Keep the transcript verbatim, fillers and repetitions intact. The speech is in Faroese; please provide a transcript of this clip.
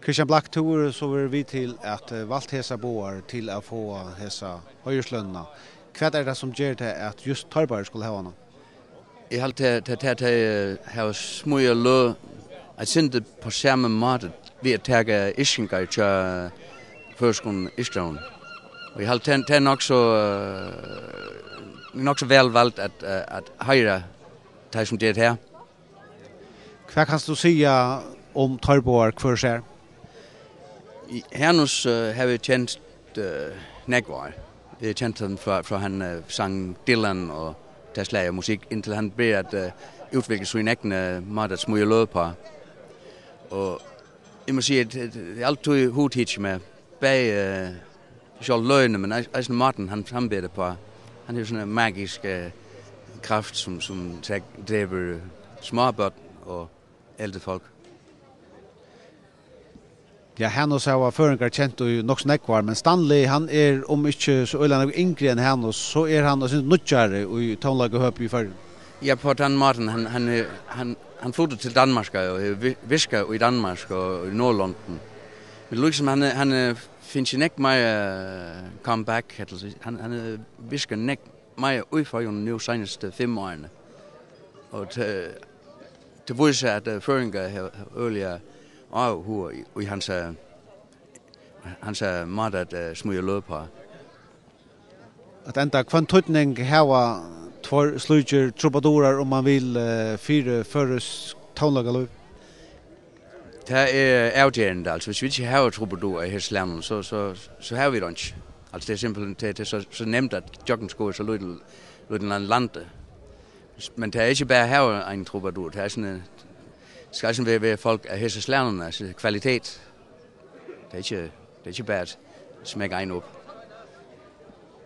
Kristian Blak, tú hevur so verið við til at, eh, valt hesar báðar til at fáa hesa heiðurslønina. Hvat er tað, sum ger tað, at júst teir báðir skulu hava hana? Eg haldi, at, at, at, at, eh, hava smíðað løg eitt sindur á sama máta við at taka yrkingar hjá føroyskum yrkjarum. Og eg haldi, at tað er nokk so, eh, nokk so væl valt at, eh, at heiðra tey, sum gera tað her. Hvat kanst tú siga um teir báðar hvør sær? Í-, Hanus, eh, havi eg kent, eh, nógv ár. Eg havi kent hann frá, frá hann, eh, sang Dylan og tað slagið av musikk, inntil hann byrjaði at, eh, útvikla sín egna máta at smíða løg uppá. Og eg má siga, at, at, at alt tað hugtikið meg, bæði, eh, sjálv løgini, men eis-, eisini mátin, hann framber tað uppá. Hann hevur sovorðna magiska, eh, kraft, sum, sum trek-, dregur smábørn og eldri fólk. Ja, Hanus hava føroyingar kent í nokk so nógv ár, men Stanley, hann er, um ikki so øgiliga nógv yngri enn Hanus, so er hann eitt sindur nýggjari í tónleikahøpi í Føroyum. Ja, á tann mátan, hann, hann er, hann, hann flutti til Danmarkar og hevur vi-, virkað í Danmark og í Norðurlondum. Men líkasum hann er, hann er, fingið nógv meira, eh, comeback, ella so, hann, hann er virkað nógv meira í Føroyum nú seinastu fimm árini. Og til, til vísir, at, eh, føroyingar hava, hava øgiliga áhuga í, í hans, eh, hans, eh, máta at, eh, smíða løg uppá. At enda, hvønn týdning hava tveir slíkir trubadurar, um man vil, eh, fyri føroyskt tónleikalív? Tað er avgerandi, altso, viss vit ikki hava trubadurar í hesum slagnum, so, so, so hava vit einki. Altso, tað er simpelthen, tað, tað er so, so nemt at gjøgnumskoða so lítil, lítil ein landi. Men tað er ikki bara at hava ein trubadur, tað er sovorðið, skal sovorðið vera, vera fólk av hesum slagnum, altso kvalitet. Tað er ikki, tað er ikki bara at smekka ein upp.